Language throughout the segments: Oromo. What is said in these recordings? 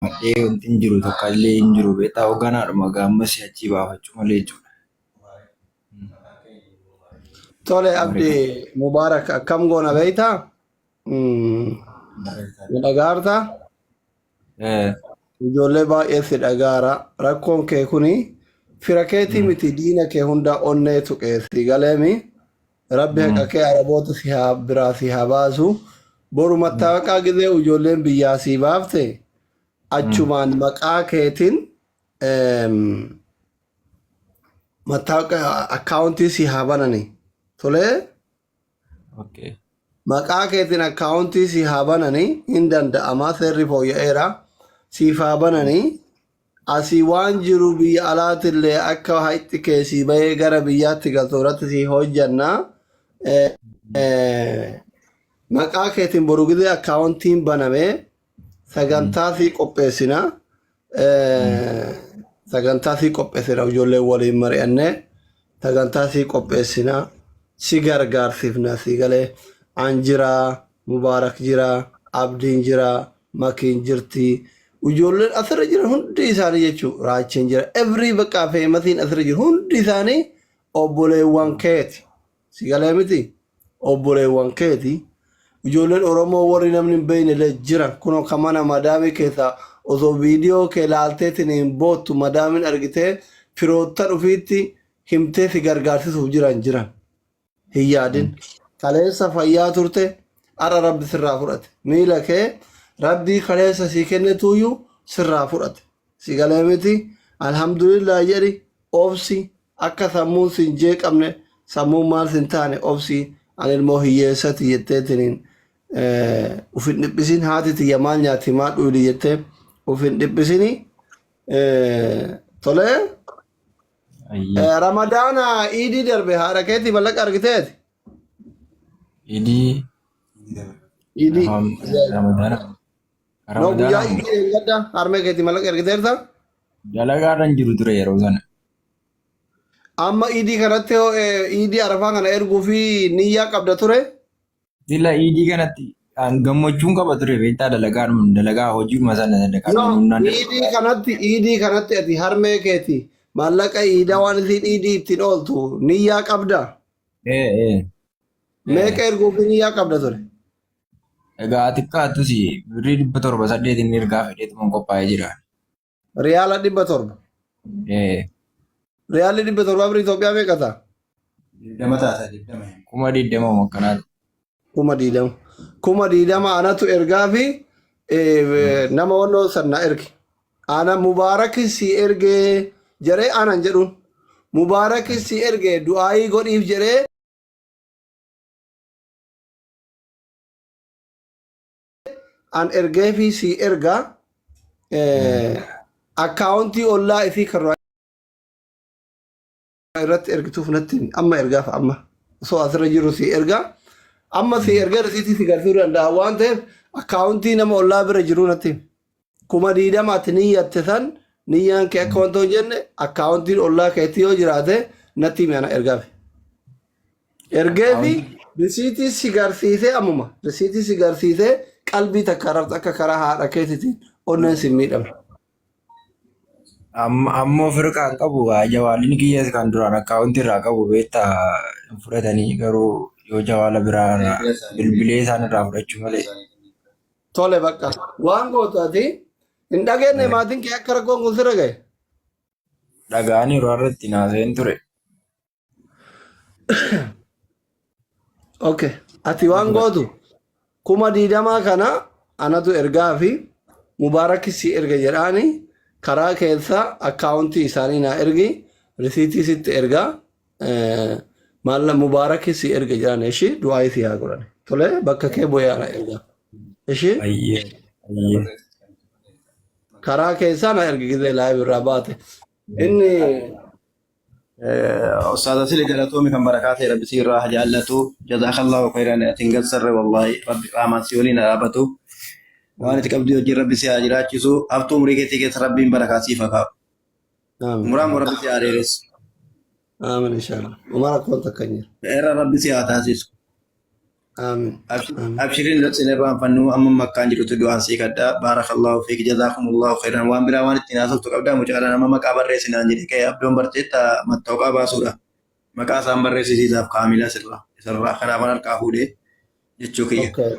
Madhee wanti hin jiru tokko illee hin jiru beektaa hogganaadhuma gaammas achii baafachuu malee jechuudha. Tole Abdi Mubaarak akkam goona beektaa? Nu dhagaartaa? Ijoollee baay'ee si dhagaara. Rakkoon kee kuni fira keetii miti diina kee hunda onnee tuqee si galeemi. Rabbi haqa kee araboota si haa biraa si haa baasu. Boru mattaawaqaa gizee ijoolleen biyyaa sii baafte achumaan maqaa keetiin mattaawaqa akkaawuntii si haa banani. Tolee? Okay. Maqaa keetiin akkaawuntii si haa banani hin danda'ama seerri fooyya'eera. Siif haa banani. Asii waan jiru biyya alaatillee akka haqxi kee sii bahee gara biyyaatti galtu irratti sii hojjanna. Maqaa keetiin boru gizee akkaawuntiin baname sagantaa sii qopheessina. Sagantaa sii qopheessina ijoollee waliin mari'annee sagantaa sii qopheessina si gargaarsifna sii galee an jiraa Mubaarak jira Abdiin jira Makiin jirti ijoolleen asirra jiran hundi isaanii jechuu Raacheen jira every bakka feemasiin asirra jiru hundi isaanii obboleewwan keeti si galee miti obboleewwan keeti ijoolleen Oromoo warri namni hin beekne illee jiran kunoo kan mana madaamii keessaa osoo viidiyoo kee laalteetiin hin boottu madaamiin argitee firoottan ofiitti himtee si gargaarsisuuf jiran jiran. Hin yaadin. Kaleessa fayyaa turte har'a rabbi sirraa fudhate. Miila kee rabbii kaleessa sii kennetuuyyuu sirraa fudhate. Si galee miti alhamdulillah jedhi obsi akka sammuun sin jeeqamne sammuun maal sin taane obsi ani ilmoo hiyyeessati jetteetiniin uf hin dhiphisin haati tiyya maal nyaatti maal dhuydi jettee uf hin dhiphisini tolee. Ayyee. Ramadaana iidii darbe haadha keetii mallaqa argiteeti? Idii Iidii. Ramadaana. No guyyaa Ramadaana iidii eeggadda harmee keetii mallaqa argiteerta? dalagaarra hin jiru ture yeroo sana. Amma iidii kanatti hoo, iidii arafaa kana erguu fi niyyaa qabda ture? Sila iidii kanatti an gammachuun qaba ture beektaa dalagaan dalagaa hojiuma sana dalagaa No, humnaan iidii kanatti iidii kanatti ati harmee keeti maallaqa iidaa waan isiin iidii ittiin ooltu niyyaa qabda. Ee ee. Meeqa erguu fi niyyaa qabda ture? Egaa xiqqaattus birrii 700 8n ergaa fedheetuma qophaa'ee jira. Riyaala 700. Ee. Riyaalli 700 birrii Itoophiyaa meeqa ta'a? 20 taata 20. 20,000 akkanaati. 20,000. 20,000 anatu ergaa fi nama wannoo san na erge. Ana Mubaarak si ergee jedhee anan jedhuun. Mubaarak si ergee du'aayii godhiif jedhee an ergeefii sii erga akkaawuntii ollaa isii kan irratti ergituuf natti himi. Amma ergaaf amma osoo asirra jiru sii erga amma sii erga risiitii si galchuu danda'a waan ta'eef akkaawuntii nama ollaa bira jiru natti himi. 20,000 ati niyyatte san niyyaan kee akka wanta hin jenne akkaawuntiin ollaa keetii yoo jiraate natti himi ana ergaafi. Ergeefi risiitii si garsiisee ammuma risiitii si garsiisee qalbii takka rafta akka karaa haadha keetiitiin onneen si miidhamne. Ammoo firqaa hin qabu jawaalli kiyya kan duraan akkaawuntii irraa qabu beektaa hin fudhatanii garuu yoo jawaala biraa irraa bilbilee isaan irraa fudhachuu malee. Tole bakka waan gootu ati hin dhageenye maatiin kee akka rakkoon kun sirra gahe. Dhaga'anii yeroo irratti naaseen ture. Okay. Ati waan gootu 20,000 kana anatu ergaa fi Mubaarakis si erga jedhaani karaa keessa akkaawuntii isaanii naa ergi risiitii sitti ergaa maalla Mubaarakis si erga jedhaan ishi du'aa si haa godhan. Tole bakka kee bu'ee ana ergaa. Ishi Ayyee. Ayyee. karaa keessaa na ergi gizee laayiv irraa baate. Inni Ustaaz Asili galatoomi kan barakaa ta'e rabbi si irraa haa jaallatu. Jazaakallahu khairan ati hin gassarre wallahi rabbi qaamaan si waliin haa dhaabatu. Waan itti qabdu wajjin rabbi si haa jiraachisu. Haftuu umurii keetii keessa rabbiin barakaa siif haa kaa'u. Aamin. Umuraan immoo rabbi si haa dheeressu. Aamin inshallah. Umar akkoon takka hin jiru. Irra rabbi si haa taasisu. Aamin. Aamin. Abshiriin sin irraanfannu amma makkaan jirutti du'aan sii kadha. Baarakallahu fiik jazaakumullahu khairan. Waan biraa waan ittiin haasoftu qabdaa mucaadhaan amma maqaa barreessinaan jedhe ka'e abdoon barteetta mattooqaa baasuudha. Maqaa isaan barreessisiisaaf kaamila sirraa isarraa kanaafan harkaa fuudhee jechuu kiyya. Okay.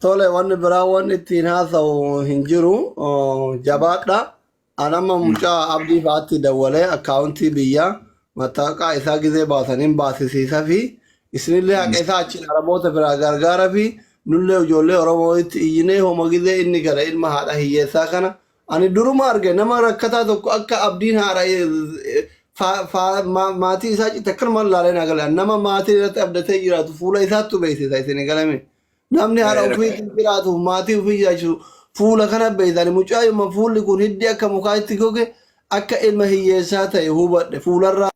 Tole wanni biraa wanni ittiin haasa'u hin jiru. Oh, Jabaadha. An amma mucaa abdii fa'aatti dawwalee akkaawuntii biyyaa mattaaqaa isaa gizee baasaniin baasisiisa fi isinillee haqa isaa achiin araboota biraa gargaara fi nullee ijoollee Oromootti iyyinee homa gizee inni gala ilma haadha hiyyeessaa kana ani duruma arge nama rakkataa tokko akka abdiin haadha maatii isaa citte akkanuma laalee naa gale nama maatii irratti abdatee jiraatu fuula isaattu beeksisa isin galame. Namni haadha ofiitiin jiraatuuf maatii ofii jiraachisu fuula kana beeksisa. Ani mucaayuma fuulli kun hiddi akka mukaatti goge akka ilma hiyyeessaa ta'e hubadhe fuularraa.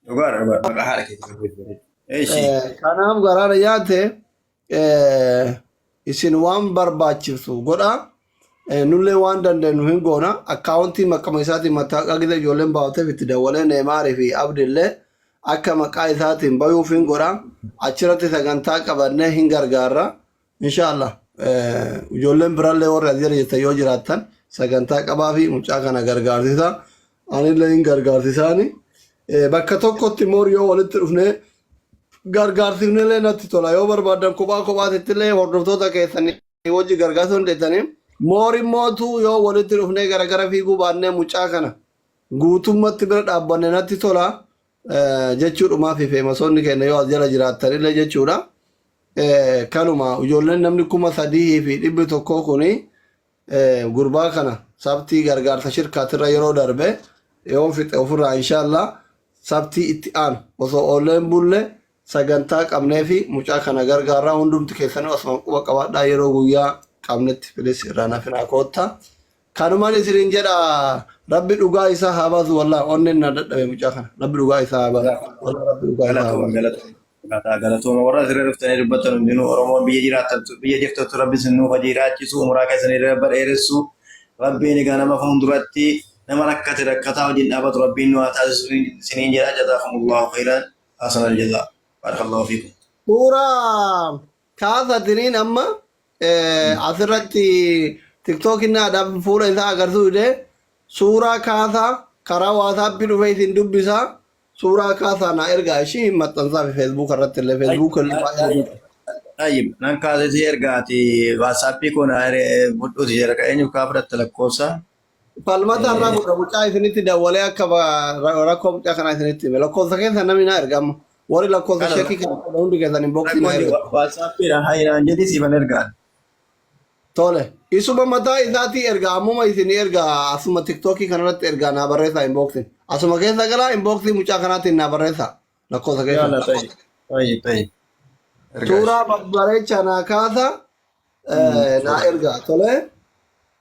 Dhugaadha dhugaadha maqaa haadha keetii barreessi. Eeshi. Kanaaf garaana nyaate isin waan barbaachisu godha. Nullee waan dandeenyu hin goona. Akkaawuntii maqama isaatiin mattaaqaa gizee ijoolleen baafateef itti dawwalee Neemaarii fi Abdillee akka maqaa isaatiin bayuuf hin godha. Achirratti sagantaa qabannee hin gargaarra. Inshaallah ijoolleen birallee warri as jala jirtan yoo jiraattan sagantaa qabaa fi mucaa kana gargaarsisa. Anillee hin gargaarsisaani. Bakka tokkotti immoo yoo walitti dhufnee gargaarsifnellee natti tola. Yoo barbaadan kophaa kophaatittillee hordoftoota keessanii wajji gargaarsuu dandeettanii. Moor immootu yoo walitti dhufnee garagara fiiguu baannee mucaa kana guutummatti bira dhaabbanne natti tola jechuudhumaa fi feemasoonni keenya yoo as jala jiraattanillee jechuudha. Kanuma ijoolleen namni 3100 kuni gurbaa kana sabtii gargaarsa shirkaatirra yeroo darbe yoon fixe ofirraa inshaallah sabtii itti aanu osoo oolleen bulle sagantaa qabnee fi mucaa kana gargaarraa hundumti keessanuu asumaan quba qabaadhaa yeroo guyyaa qabnetti filis irraa nafinaa koottaa. Kanuman isinin jedha rabbi dhugaa isaa haa baasu wallahi onneen na dadhabe mucaa kana rabbi dhugaa isaa haa baasu wallahi rabbi dhugaa isaa haa Galatooma baasu. galatooma. Galatooma warra asirra dhuftanii dubbattan hundinuu Oromoon biyya jiraattantu biyya jirtantu rabbi isin nuuf haa jiraachisu umuraa keessanii rabba dheeressu rabbiin egaa nama fuulduratti nama rakkate rakkataa wajjin dhaabatu rabbiin nu haa taasisu isiniin jedha jazaakumullahu khairan hasanal jazaa barakallahu fiikum. Suuraa kaasatiniin amma asirratti tiktookiin naadhaaf fuula isaa agarsiisu dide suuraa kaasaa karaa waasaappii dhufee isin dubbisaa suuraa kaasaa naa ergaa ishii hin maxxansaa fi feesbuuk irratti illee feesbuuk illee baay'ee Tayyib, tayyib. Nan kaasee si ergaa ati waasaappii koo naa fudhuuti jira eenyu kaa fudhatta lakkoofsa. Falmata irraa fudha mucaa isinitti dawwalee akka rakkoo mucaa kanaa isinitti hime lakkoofsa keessa namni naa erga amma warri lakkoofsa Kana sheekii kana qaban hundi keessan inboksii naa rakkoon erga. waasaappii haayinaan jedhi siifan ergaan. Tole isuma mataa isaatii erga ammuma isin erga asuma tiktookii kanarratti ergaa naa barreessaa inboksiin asuma keessa galaa inboksii mucaa kanaatiin naa barreessaa lakkoofsa keessa. Yalla tayyib. Tayyib tayyib. Ergaa Suuraa babbareechaa naa kaasa naa ergaa tole.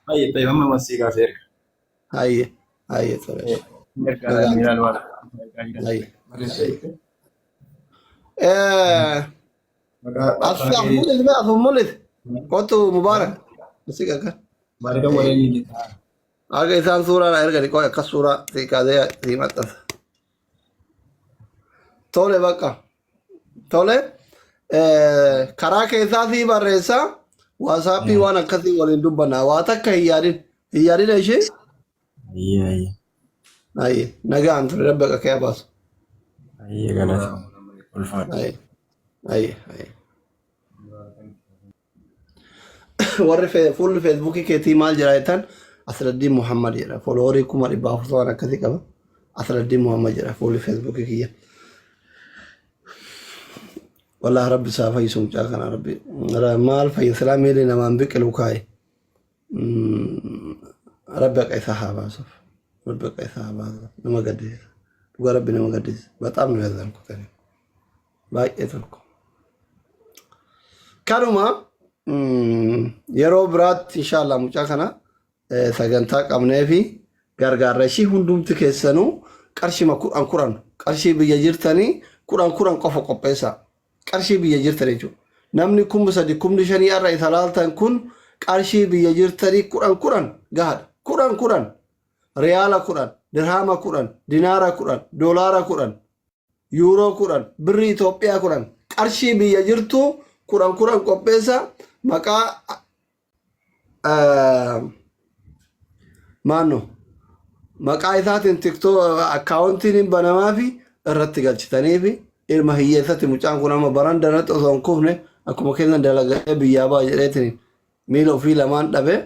Tayyib tayyib amma masii kaasee erga. Hayye hayye tole. Ergaa Nagaan miiraan waan. hayye. As mul'isi bee as mul'isi. Kottu Mubaarak. Asi akka. Akka isaan suuraa naa ergani qoy akkas suuraa sii kaasee sii maxxansa. Tole bakka. Tole. Karaa keessaa sii barreessaa. Waasaappii waan akkasii waliin dubbanna. Waa takka hin yaadin. Hin yaadin ishee. Ayyee ayyee. Ayyee. Nagaan ture rabbi akka kee baasu. Ayyee galata. Ulfaadha. Ayyee. Ayyee. Ayyee. Warri fuulli feesbuukii keetii maal jedha jettan Asraddiin Muhammad jedha. Foloowarii 400,000 waan akkasii qaba. Asraddiin Muhammad jedha fuulli feesbuukii kiyya. Wallahi rabbi isaa fayyisu mucaa kana rabbi. Maal fayya silaa miilli namaan biqilu kaaye. Rabbi haqa isaa haa baasuuf. Rabbi haqa isaa haa baasuuf. Nama gaddisiisa. Dhugaa rabbi nama gaddisiisa. Baxaam nu yaazanku ta'e. Baay'ee tokko. Kanuma yeroo biraatti inshaallah mucaa kana sagantaa qabnee fi gargaarra ishii hundumti keessanuu qarshima kudhan kudhan qarshii biyya jirtanii kudhan kudhan qofa qopheessaa. Qarshii biyya jirtan jechuudha. Namni 3000 5000 har'a isa laaltan kun qarshii biyya jirtanii kudhan kudhan gahaadha. Kudhan kudhan riyaala 10 dirhaama 10 dinaara 10 doolaara 10 yuuroo 10 birrii Itoophiyaa 10 Qarshii biyya jirtu 10 10 qopheessa maqaa maanno maqaa isaatiin tiktoo akkaawuntiin hin banamaa fi irratti galchitanii fi ilma hiyyeessatti mucaan kun amma baran danatti osoo hin kufne akkuma keessan dalagatee biyyaa ba'a jedheetiin miila ofii lamaan dhabe.